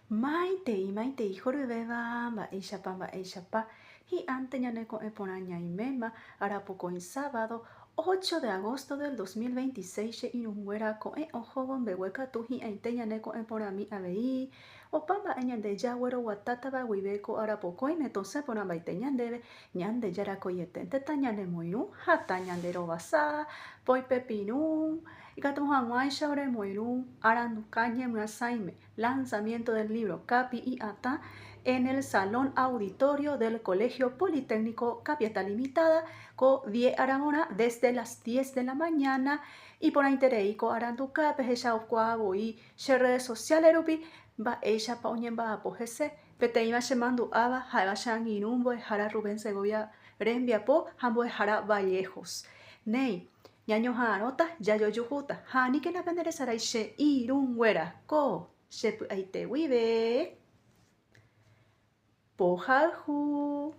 Maitei, maitei horyvéva, mba'éichapa, mba'éichapa, hi'ãnte ñane ko'ẽ porã ñaiméma, arapokõi sábado, ocho de agosto del 2026 che irũnguéra ko'ẽ ohóvo mbegue katu hi'ãite ñane ko'ẽ porãmi avei, opa mba'e ñande jagueroguatátava guive ko arapokõime tosẽ porãmbaite ñandéve, Ñandejára ko'ieténte tañanemoirũ ha tañanderovasa, poipepirũ, ikatu hag̃uáicha oremoirũ aranduka ñemyasãime, lanzamiento del libro Kapi'i Atã en el Salón Auditorio del Colegio Politécnico Capiatá Limitada ko die aravorã desde las diez de la mañana. Iporãiterei ko aranduka pehechaukuaa voi che redes sociales rupi mba'éichapa oñemba'apo hese. Peteĩva che mandu'áva ha'éva che angirũ mbo'ehára Rubén Segovia rembiapo ha mbo'ehára Vallejos. Néi, ñañoha'arõta, jajojuhúta, ha aníkena penderesarái che irũnguéra ko che py'aite guive. Pohayhu.